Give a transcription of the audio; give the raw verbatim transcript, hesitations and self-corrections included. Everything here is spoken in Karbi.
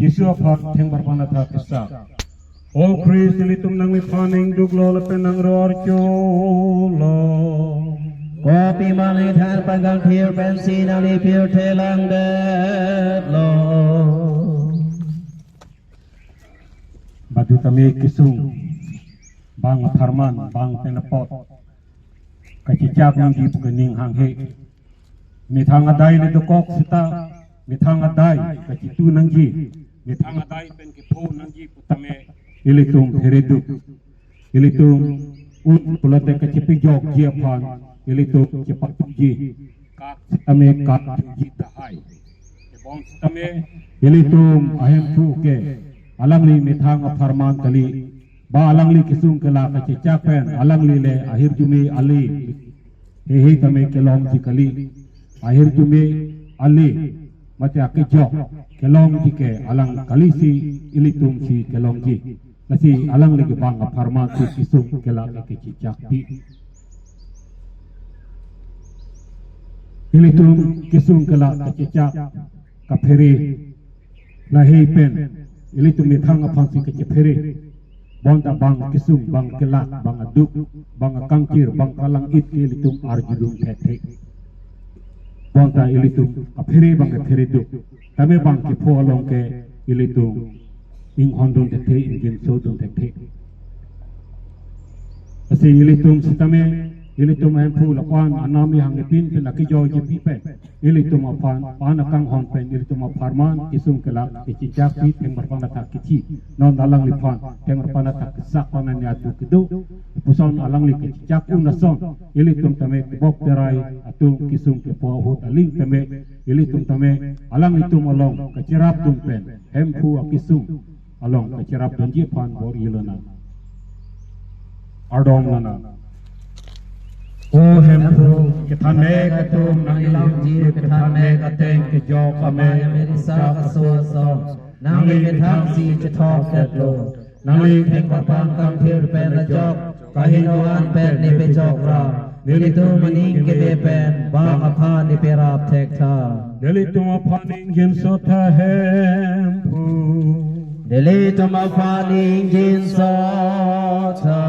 Jisu aphan thengparpan athak kesak. O Christ, ilitum nangli phan ingduklo lapen nangror cholo. Kopi mane than panggang thir pensi nangli pirthe langdetlo. Badu tame kesung bang apharman bang pen apot kachechak nangji pu kening hanghe. Methang adai le dokok seta, methang adai kachitu nangji, methang adai pen kepho nangji putame ilitum phereduk. Ilitum un pulote kachepejokji aphan ilitum chepakji. Kak sitame kak ji tahai. Kebon sitame ilitum ahemphu ke alangli methang apharman kali, ba alangli kesung kelak kachechak pen alangli le ahirjume ale hehe tame kelongji kali. Ahirjume ale mate akejok kelongji ke alang kalisi ilitum si kelongji. Lasi alangli ke bang apharman si kesung kelak kachechak pi. Ilitum kesung kelak kachechak kaphere lahei pen ilitum methang aphan si kachephere. Bonta bang kesung, bang kelak, bang aduk, bang akangkir, bang kalang-it ke ilitum arjudun thekthe. Bonta ilitum kaphere bang kaphereduk. Tame bang kepho along ke ilitum inghondun thekthe, ingjinso dun thekthe. Lasi ilitum sitame, ilitum ahemphu lapuan anam ihang ipin pen akejokji pen ilitum aphan pan akanghon pen ilitum apharman kesung kelak kachechak pi thengparpan athak kechi. Non alangliphan thengparpan athak kesak panan ya tu kedo. Puson alangli kachechak un ason ilitum tame kebok terai atum kesung kepho ahut aling tame ilitum tame alanglitum along kacherapdun pen hemphu akesung along kacherapdunji aphan bor-i lonang. Ardom lonang. O hemphu, kethanmek atum nangli lamji kethanmek ateng kejok amei amei risa kaso ason nangli methang si chethokdetlo. Nangli thengparpan kangthir pen ajok kahingno an pen nepejok ra nelitum aning kebe pen bang aphan neperap thektha. Nelitum aphan ingjinso tha hemphu. Nelitum aphan ingjinso tha.